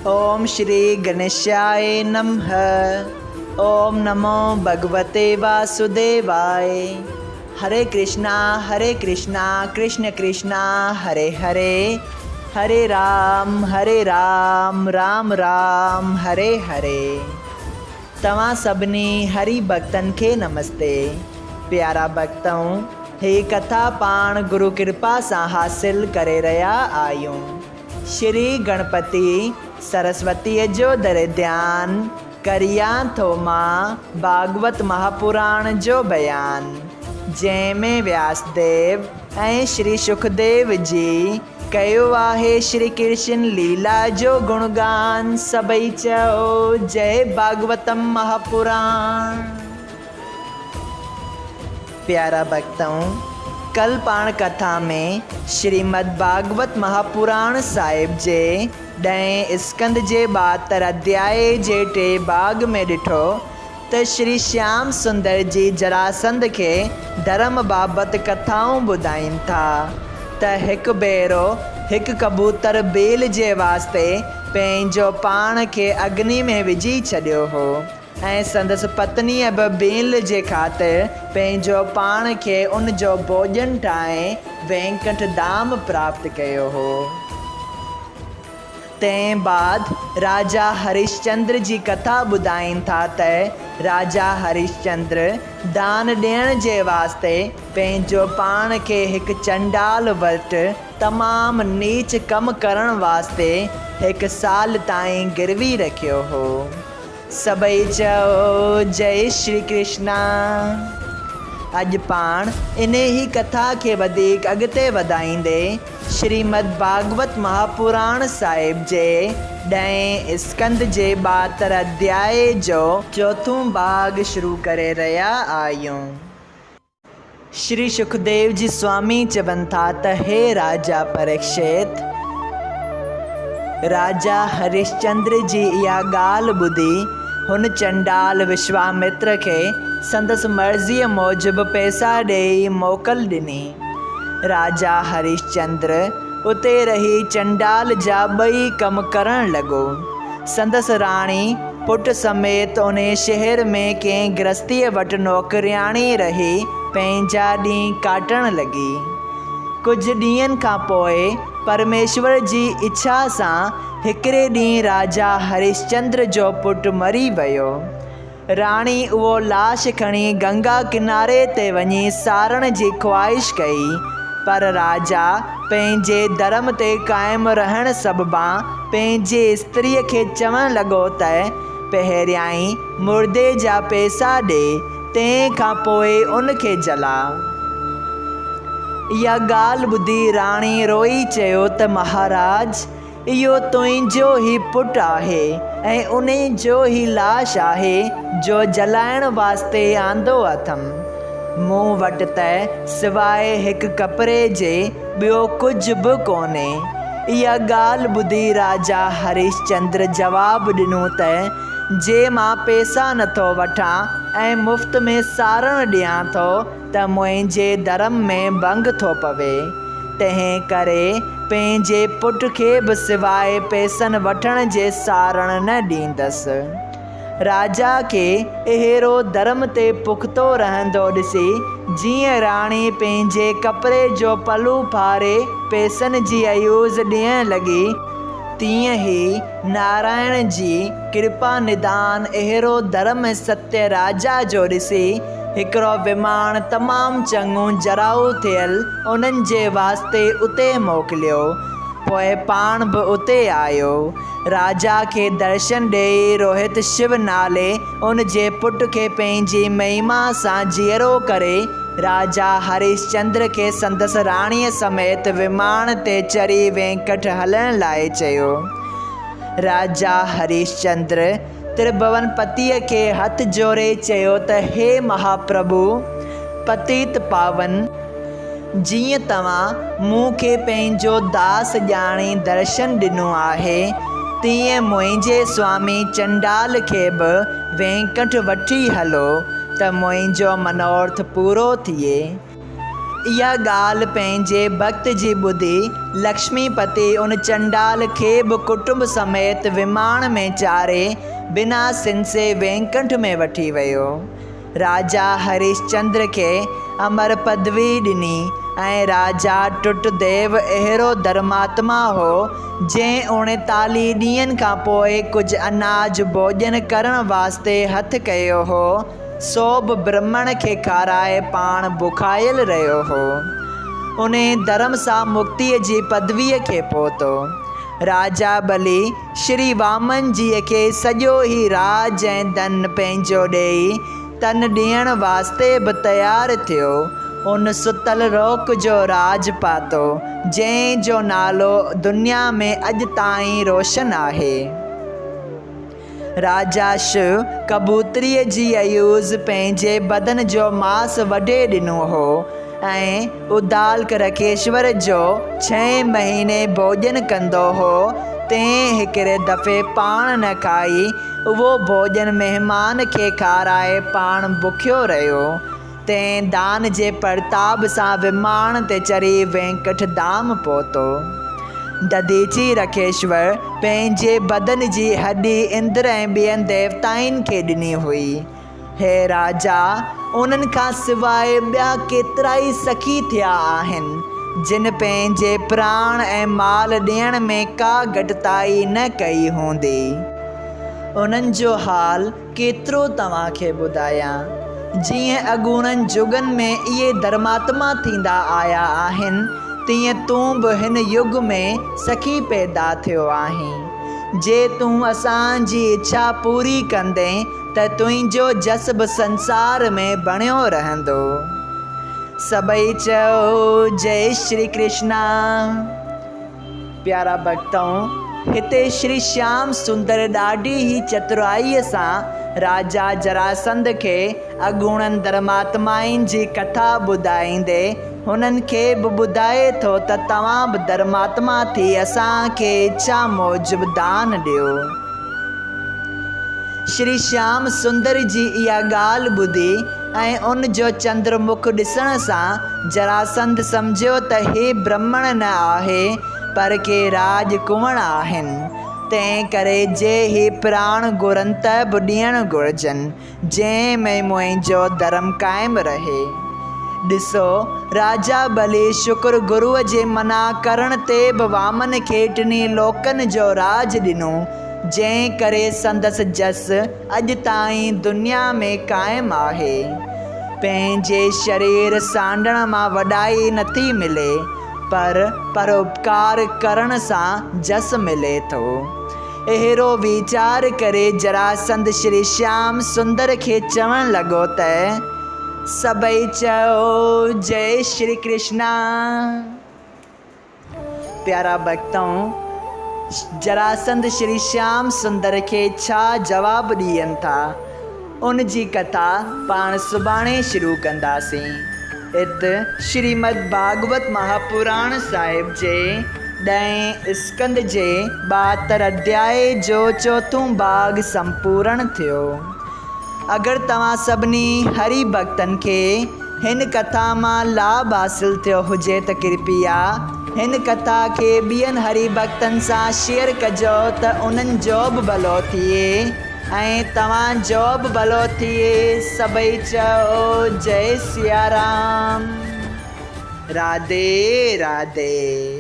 اوم شري گنيشاء نمه اوم نمو ڀڳوتي واسوديواء هري ڪرشنا هري ڪرشنا ڪرشن ڪرشنا هري هري هري رام هري رام رام رام هري هري توهان سڀني هري ڀڳتن کي نمستي پيارا ڀڳتؤ هي ڪٿا پاڻ گرو ڪرپا سان حاصل ڪري رهيا آهيون. شري گڻپتي سرسوتيء جو در ڌيان ڪريان ٿو مان ڀاڳوت مهاپراڻ جو بيان، جنهن ۾ وياس ديو ۽ شري شڪديو جي ڪيو آهي شري ڪرشن ليلا جو گڻگان، سڀئي چئو جئي ڀاڳوتم مهاپراڻ. پيارا ڀڳتؤ! ڪل پاڻ ڪٿا ۾ شريمد ڀاڳوت مهاپراڻ صاحب جي ڏهين اسڪنڌ جي 72 اڌيائي جي ٽئين ڀاڳ ۾ ڏٺو ته شري شيام سندر جي جراسنڌ کي ڌرم بابت ڪٿائون ٻڌائين ٿا ته هڪ ڀيرو هڪ ڪبوتر بيل جي واسطي پنهنجو پاڻ کي اگني ۾ وجهي ڇڏيو هو. ۽ سندس پتنيء به بيل جي خاطر پنهنجو پاڻ کي ان جو ڀوڄن ٺاهي وينڪٽ ڌام پراپت ڪيو هو. تنهن بعد راجا هرشچندر جي ڪٿا ٻڌائين ٿا ته راجا هرشچندر دان ڏيڻ جي واسطي پنهنجو پاڻ کي هڪ چنڊال وٽ تمام نيچ ڪم ڪرڻ واسطي هڪ سال تائين گروي رکيو هو. سڀئي چئو جئي شري ڪرشنا. اڄ پاڻ انهي ڪٿا کي وڌيڪ اڳتي وڌائيندي شريمد ڀاڳوت مهاپراڻ صاحب جي ڏهين اسڪنڌ جي 72 اڌيائي جو چوٿون ڀاڳ شروع ڪري رهيا آهيون. شري شڪديو جي سوامي چون ٿا ته هي راجا پريڪشت! راجا هرشچندر جي اها ڳالهه ٻڌي هن چنڊال وشوامتر کي سندس مرضيء موجب پئسا ڏيئي موڪل ڏني. راجا هرشچندر اتي رهي چنڊال جا ٻئي ڪم ڪرڻ لڳو. سندس راڻي پٽ سميت انهي شهر ۾ ڪنهن گرهستيء وٽ نوڪرياڻي رهي پنهنجا ڏينهن ڪاٽڻ لڳي. ڪجهه ڏينهن کان پوء پرميشور جي اڇا سان هڪڙي ڏينهن راجا هرشچندر جو پٽ مري ويو. راڻي اهو لاش کڻي گنگا ڪناري تي وڃي ساڙڻ جي خواهش ڪئي، پر راجا پنهنجي ڌرم تي قائم رهڻ سببان پنهنجي استريء کي چوڻ لڳو ته، پهريائين مردي جا پئسا ڏي، تنهن کان پوء ان کي جلاء. اها ڳالهه ٻڌي راڻي روئي چيو ته مهاراج! اهو تنهنجو ئي پٽ آهي ۽ انهي جو ئي لاش آهي جو جلائڻ واسطي آندو اٿم. مون وٽ ته سواء هڪ ڪپڙي جي ٻيو ڪجهه به ڪونهي. اها ڳالهه ٻڌي راجا هريشچندر جواب ڏنو ته جي مان پئسا نٿو وٺان ۽ مفت ۾ ساڙڻ ڏيان ٿو ته منهنجي ڌرم ۾ ڀنگ ٿو پوي، تنهن ڪري پنهنجي پٽ کي به سواء پئسن وٺڻ جي ساڙڻ نه ڏيندس. راجا کي اهڙو ڌرم تي پختو رهندو ڏسي، جيئن راڻي پنهنجي ڪپڙي جو پلو ڦاڙي پئسن جي عيوض ڏيڻ لڳي، تيئن ئي نارائڻ جي ڪرپا ندان اهڙو ڌرم ۽ ستيه راجا جو ڏسي، هڪڙو وماڻ تمام چڱو جرائو ٿيل انهن جي واسطي اتي موڪليو. پوء پاڻ به اتي آيو. راجا کي درشن ڏيئي روهت شو نالي ان جي پٽ کي پنهنجي مهما سان جيئرو ڪري راجا هريشچندر کي سندس راڻيء سميت وماڻ تي چڙهي وينڪٺ هلڻ لاء چيو. راجا هريشچندر ترڀون پتيء کي هٿ جوڙي چيو ته هي مهاپرڀو! پتيت پاون! جيئن توهان مون کي پنهنجو داس ڄاڻي درشن ڏنو آهي، تيئن منهنجي سوامي چنڊال کي به وينڪنٺ وٺي هلو ته منهنجو منورٿ پورو ٿئي. اها ڳالهه پنهنجي ڀڳت جي ٻڌي، لڪشمي پتي ان چنڊال کي به ڪٽنب سميت وماڻ ۾ چاڙهي بنا سنسي وينڪنٺ ۾ وٺي ويو. راجا هريشچندر کي امر پدوي ڏني ۽ راجا ٽٽ ديو اهڙو ڌرماتما هو، جنهن اوڻيتاليهه ڏينهن کان پوء ڪجهه اناج ڀوڄن ڪرڻ واسطي هٿ ڪيو هو، سو به برهمڻ کي کارائي پاڻ بکايل رهيو هو. انهي ڌرم سان مڪتيء جي پدويء کي پهتو. راجا ٻلي شري وامن جيء کي سڄو هي راڄ ۽ ڌن پنهنجو ڏيئي، تن ڏيڻ واسطي به تيار ٿيو. ان ستل روڪ جو راڄ پاتو، جنهن جو نالو دنيا ۾ اڄ تائين روشن آهي. راجا شو ڪبوتريء جي عيوض پنهنجي بدن جو ماس وڍي ڏنو هو ۽ ادالڪ رکيشور جو ڇهين مهيني ڀوڄن ڪندو هو، تنهن هڪڙي دفعي پاڻ نه کائي، اهو ڀوڄن مهمان کي کارائي پاڻ بکيو رهيو. تنهن دان جي پرتاب سان وماڻ تي چڙهي وينڪٺ ڌام پهتو. دڌيچي رکيشور پنهنجي بدن جي هڏي اندر ۽ ٻين ديوتائن کي ڏني هئي. هي راجا! انهن کان سواء ٻيا ڪيترائي سخي ٿيا آهن، جن پنهنجي پراڻ ۽ مال ڏيڻ ۾ ڪا گهٽتائي نه ڪئي هوندي. انهن جو حال ڪيترو توهان کي ٻڌايان. جيئن اڳوڻن جڳن ۾ اهي ڌرماتما ٿيندا آيا آهن، تيئن تون به هن يگ ۾ سخي پيدا ٿيو آهين. جي تون اسان جي اڇا پوري ڪندين ته تنهنجو جس به سنسار ۾ بڻيو رهندو. سڀئي چئو، جئي شري ڪرشنا. پيارا ڀڳتؤ! هتي شري شيام سندر ڏاڍي ئي چترائيء سان راجا جراسنڌ کي اڳوڻن ڌرماتمائن جي ڪٿا ٻڌائيندي هنن کي به ٻڌائي ٿو ته توهان به ڌرماتما ٿي اسان کي اڇا موجب دان ڏيو. شري شيام سندر جي اها ڳالهه ٻڌي ۽ ان جو چندر مک ڏسڻ سان جراسنڌ سمجهيو ته هي برهمڻ نه آهي پر ڪي راڄ ڪنوڻ آهن، تنهن ڪري جي هي پراڻ گهرن ته به ڏيڻ گهرجن، جنهن ۾ منهنجو ڌرم قائم رهي. ڏسو، راجا ٻلي شڪر گروء جي منع ڪرڻ تي به وامن کي ٽنهي لوڪن جو راڄ ڏنو، جنهن ڪري سندس جس اڄ تائين دنيا ۾ قائم آهي. پنهنجي شرير سانڍڻ مان وڏائي نٿي ملي، پر پراپڪار ڪرڻ سان جس ملي ٿو. اهڙو ويچار ڪري جراسنڌ شري شيام سندر کي چوڻ لڳو ته، سڀئي چئو جئي شري ڪرشنا. پيارا ڀڳتؤ! جراسنڌ شري شيام سندر کي ڇا جواب ڏين ٿا، ان جي ڪٿا پاڻ سڀاڻي شروع ڪنداسين. ات شريمد ڀاڳوت مهاپراڻ صاحب جي ڏهين اسڪنڌ جي 72 اڌيائي جو چوٿون ڀاڳ سمپورڻ ٿيو. اگر توهان سڀني هري ڀڳتن کي هن ڪٿا مان لاڀ حاصل ٿيو هجي ته ڪرپيا هن ڪٿا کي ٻين هري ڀڳتن سان شيئر ڪجو ته انهن جو به ڀلو ٿئي ۽ توهان جو به ڀلو ٿئي سڀئي چئو جئي سيارام راڌي راڌي.